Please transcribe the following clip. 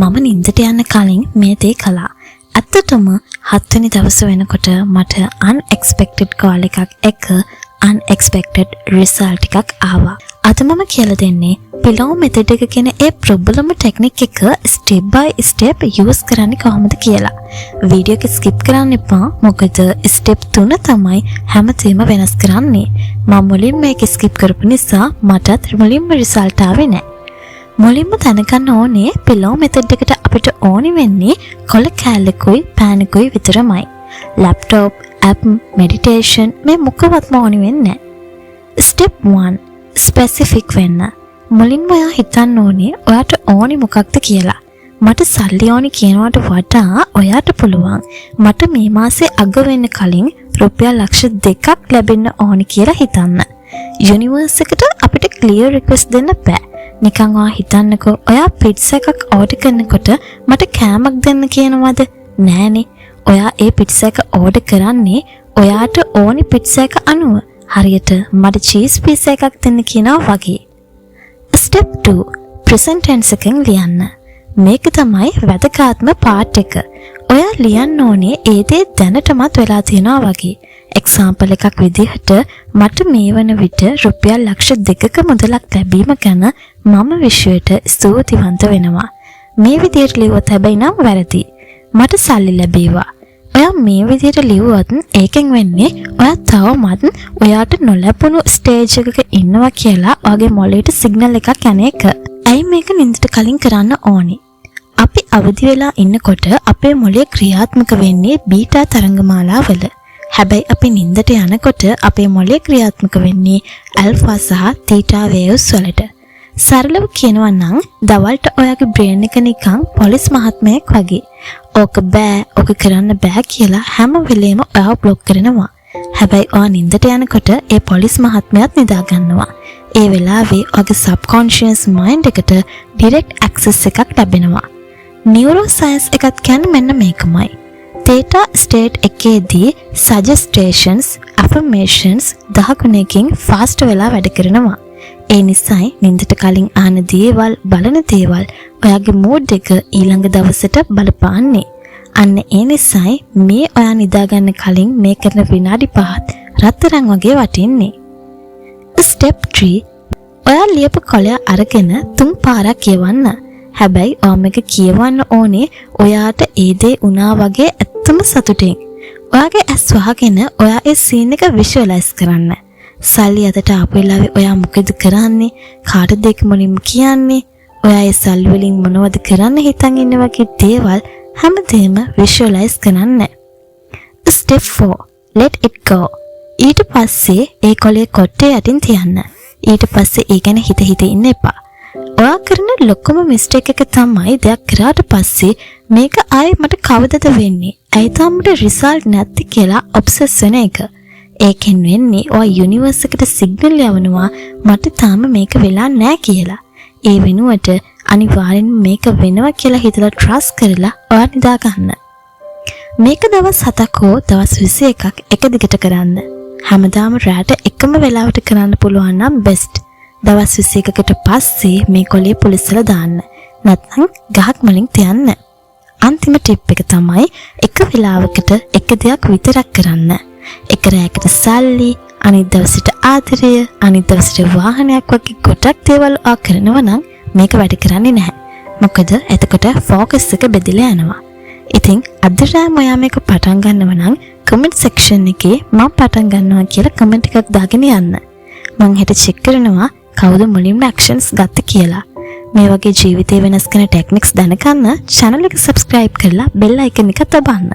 මම නින්දට යන්න කලින් මේ දේ කළා. ඇත්තටම හත්වෙනි දවස වෙනකොට මට අන්එක්ස්පෙක්ටඩ් කෝල් එකක් එක්ක අන්එක්ස්පෙක්ටඩ් රිසල්ට් එකක් ආවා. අද මම කියලා දෙන්නේ පිලෝ මෙතඩ් එක කියන ඒ ප්‍රබලම ටෙක්නික් එක ස්ටෙප් බයි ස්ටෙප් යූස් කරන්නේ කොහොමද කියලා. වීඩියෝ එක ස්කිප් කරන්න එපා. මොකද ස්ටෙප් තුන තමයි හැමදේම වෙනස් කරන්නේ. මම මුලින්ම මේක ස්කිප් කරපු නිසා මටත් මුලින්ම රිසල්ට් ආවේ නෑ. මුලින්ම දැනගන්න ඕනේ පිලෝ මෙතඩ් එකට අපිට ඕනි වෙන්නේ කොළ කෑල්ලකුයි පෑනකුයි විතරමයි. ලැප්ටොප්, ඇප්, මෙඩිටේෂන් මේ මොකවත්ම ඕනි වෙන්නේ නෑ. ස්ටෙප් 1, ස්පෙසිෆික් වෙන්න. මුලින්ම ඔයා හිතන්න ඕනේ ඔයාට ඕනි මොකක්ද කියලා. මට සල්ලි ඕනි කියනවට වඩා ඔයාට පුළුවන් මට මේ මාසේ අග වෙන්න කලින් රුපියල් ලක්ෂ 2ක් ලැබෙන්න ඕනි කියලා හිතන්න. යුනිවර්ස් එකට අපිට ක්ලියර් රික්වෙස්ට් දෙන්න බෑ. නිකන් ඔයා හිතන්නකෝ, ඔයා පිට්සා එකක් ඕඩර් කරනකොට මට කෑමක් දෙන්න කියනවද? නෑනේ. ඔයා ඒ පිට්සා එක ඕඩර් කරන්නේ ඔයාට ඕනි පිට්සා එක අනුව. හරියට මට චීස් පීසා එකක් දෙන්න කියනවා වගේ. ස්ටෙප් 2, ප්‍රසන්ට් ටෙන්ස් එකෙන් ලියන්න. මේක තමයි වැදගත්ම පාර්ට් එක. ඔයා ලියන්න ඕනේ ඒ දේ දැනටමත් වෙලා තියෙනවා වගේ. එක්සාම්පල් එකක් විදිහට, මට මේ වන විට රුපියල් ලක්ෂ 2ක මුදලක් ලැබීම ගැන මම විශ්වයට ස්තුතිවන්ත වෙනවා. මේ විදිහට ලිව්වොත් හැබැයි නම් වැරදි. මට සල්ලි ලැබේවා. ඔයා මේ විදිහට ලිව්වොත් ඒකෙන් වෙන්නේ ඔයා තවමත් ඔයාට නොලැබුණු ස්ටේජ් එකක ඉන්නවා කියලා ඔයාගේ මොළයට සිග්නල් එකක් යන එක. ඇයි මේක නින්දට කලින් කරන්න ඕනේ? අපි අවදි වෙලා ඉන්නකොට අපේ මොළය ක්‍රියාත්මක වෙන්නේ බීටා තරංගමාලාවල. හැබැයි අපි නින්දට යනකොට අපේ මොළය ක්‍රියාත්මක වෙන්නේ ඇල්ෆා සහ තීටා වේව්ස් වලට. සරලව කියනවා නම් දවල්ට ඔයාගේ බ්‍රේන් එක නිකන් පොලිස් මහත්මයෙක් වගේ. ඕක බෑ, ඕක කරන්න බෑ කියලා හැම වෙලේම ඔයාව බ්ලොක් කරනවා. හැබැයි ඔයා නින්දට යනකොට ඒ පොලිස් මහත්මයාත් නිදා ගන්නවා. ඒ වෙලාවේ ඔයාගේ සබ්කොන්ෂියස් මයින්ඩ් එකට ඩිරෙක්ට් ඇක්සස් එකක් ලැබෙනවා. නියුරෝ සයන්ස් එකත් කියන්නේ මෙන්න මේකමයි. තේටා ස්ටේට් එකේදී සජෙස්ටේෂන්ස්, ඇෆර්මේෂන්ස් 10 ගුණයකින් ෆාස්ට් වෙලා වැඩ කරනවා. ඒ නිසායි නින්දට කලින් අහන දේවල්, බලන දේවල් ඔයාගේ මූඩ් එක ඊළඟ දවසට බලපාන්නේ. අන්න ඒ නිසායි මේ ඔයා නිදාගන්න කලින් මේ කරන විනාඩි 5ත් රත්තරන් වගේ වටින්නේ. ස්ටෙප් 3, ඔයා ලියපු කොළය අරගෙන තුන් පාරක් කියවන්න. හැබැයි ඔයා මේක කියවන්න ඕනේ ඔයාට ඒ දේ වුණා වගේ ඇත්තම සතුටින්. ඔයාගේ ඇස් වහගෙන ඔයා ඒ සීන් එක විෂුවලයිස් කරන්න. සල්ලි අතට ආපු වෙලාවේ ඔයා මොකද කරන්නේ? කාටද ඒක මුලින්ම කියන්නේ? ඔයා ඒ සල්ලි වලින් මොනවද කරන්න හිතන් ඉන්න වගේ දේවල් හැමදේම විෂුවලයිස් කරන්න. Step 4, let it go. ඊට පස්සේ ඒ කොලේ කොට්ටේ යටින් තියන්න. ඊට පස්සේ ඒ ගැන හිත හිත ඉන්න එපා. ඔයා කරන ලොකුම මිස්ටේක් එක තමයි දෙයක් කරාට පස්සේ මේක ආයේ මට කවදද වෙන්නේ? ඇයි තාම මට රිසල්ට් නැත්තේ කියලා ඔබ්සස් වෙන එක. ඒකෙන් වෙන්නේ ඔයා යුනිවර්ස් එකට සිග්නල් යවනවා මට තාම මේක වෙලා නෑ කියලා. ඒ වෙනුවට අනිවාර්යෙන්ම මේක වෙනවා කියලා හිතලා ට්‍රස්ට් කරලා ඔයා නිදා ගන්න. මේක දවස් 7ක් හෝ දවස් 21ක් එක දිගට කරන්න. හැමදාම රැට එකම වෙලාවට කරන්න පුළුවන් නම් බෙස්ට්. දවස් 21කට පස්සේ මේ කොලේ පුළුස්සලා දාන්න. නැත්නම් ගහක් මුලින් තියන්න. අන්තිම ටිප් එක තමයි එක වෙලාවකට එක දෙයක් විතරක් කරන්න. එක රැයකට සල්ලි, අනිත් දවසට ආදරය, අනිත් දවසට වාහනයක් වගේ ගොඩක් දේවල් ඔයා කරනවා නම් මේක වැඩ කරන්නේ නැහැ. මොකද එතකොට ෆෝකස් එක බෙදිලා යනවා. ඉතින් අද රෑම ඔයා මේක පටන් ගන්නව නම් කමෙන්ට් සෙක්ෂන් එකේ මම පටන් ගන්නවා කියලා කමෙන්ට් එකක් දාගෙන යන්න. මං හෙට චෙක් කරනවා කවුද මුලින්ම ඇක්ෂන්ස් ගත්ත කියලා. මේ වගේ ජීවිතේ වෙනස් කරන ටෙක්නික්ස් දැනගන්න චැනල් එක සබ්ස්ක්‍රයිබ් කරලා බෙල් අයිකන් එක තබන්න.